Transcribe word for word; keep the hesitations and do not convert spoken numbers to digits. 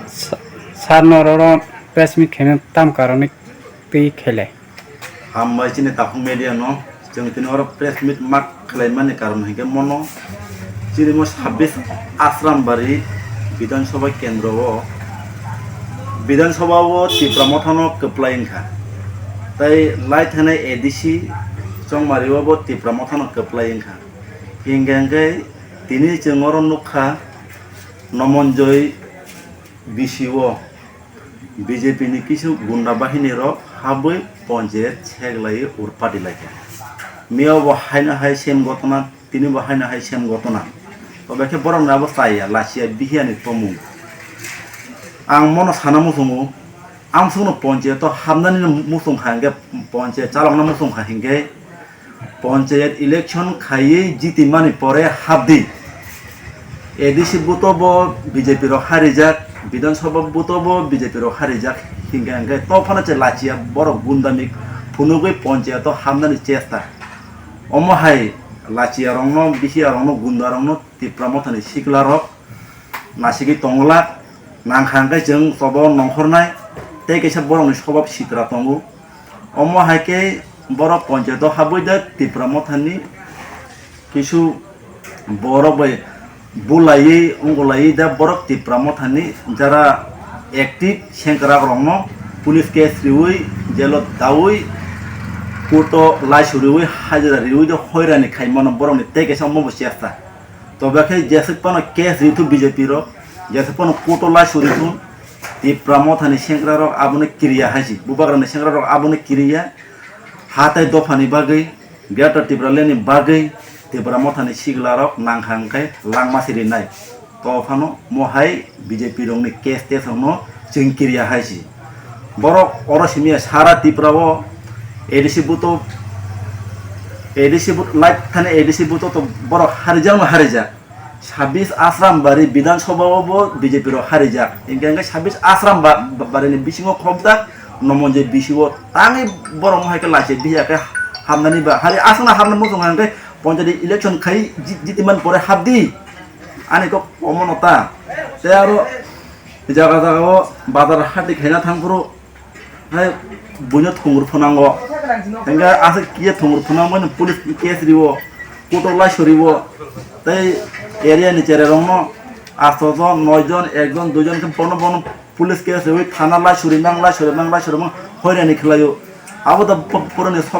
Sa-, sir no oro press meet khaimani tam karon ni twi khailai. Hambai chini Takhuk Media no, chwng tini oro press meet ma khlaimani karon hinkhe mono chini mo sabbish Asrambari Bidhan Sabha kendro o, Bidhan Sabha o Tipra Motha no kwplai wngkha, tei lai thanai A D C Chongmari o bo Tipra Motha no kwplai wngkha. Hinkhe hinkhe tini chwng oro nukha Nomonjoy B C o B J P ni kisu gunda bahini rok habwi ponchayat seglaiwi urpati laikha. Miyao bo haino hai same gotona, tini bo haino hai same gotona. Tobe khe borok ni abo chaya, lachiya, bihiya ni tomung. Ang mono sana muchungo, amsukno ponchayat o habnani muchung kha hinkhe, ponchayat chalokna muchung kha hinkhe, Ponchayat election khaiwi jitimani pore habdi. A D C buto bo B J P rok harijak, Bidhan Sabha buto bo B J P rok harijak, hinkhe hinkhe tophano che lachiya borok gundamik phunugwi ponchayato habnani chesta. Omo hai lachiya rokno, bisiya rokno, gunda rokno Tipra Mothani sikla rok nasigwi tongwlak, nangkha hwnkhe chwng chobo nongkhornai, tei kaisa borokni sobab sitra tongo. Omo hai khe borok ponchayato habwi da Tipra Mothani kisu borok bai bulaiwi wngulaiwi da borok Tipra Mothani jara active sengkrak rokno police case riwi, jelo dawi, court o laisuriwi, hajira riwi da hoirani khaimano borokni tei kaisa omo bo chesta. Tobe khe jeswk phano case rithun B J P rok, jeswk phano court o laisuri thun, Tipra Mothani sengkrak rok abono kiriya hai se, bubagrani sengkrak rok abono kiriya, ha tei dophani bagwi, Greater Tipraland ni bagwi Tipra Mothani sikla rok nangkha hwnkhe langma sirinai. Tophano mohai B J P rokni case tesongno chwng kiriya hai se. Borok oro simiya sara Tripura o A D C buto, A D C but-, light thani A D C buto to borok harijakno harijak. Sabis Asrambari Bidhan Sabha o bo B J P rok harijak. Hinkhe hinkhe Sabis Asrambari ni bisingo khobjak Nomonjoy B C o tangwi borok mohai khe lachi biya khe hamnani ba. Hari aswkno hamna muchung hinkhe ponchayat election khai ji-, jitiman pore habdi. Ani kok omono ta. Tei aro jaga jaga o bazar hati khaina thangphuru hai buino thungur phunango. Hinkhe aswk kiye thungur phunangmani police case riwo, court o laisuri wo. Tei area ni cherai rokno asto jon, noi jon, ek jon, dui jon khe bono bono police case riwi thana laisuri mang, laisuri mang, laisuri mang hoirani khlaio. Abo da bo-, boroni sob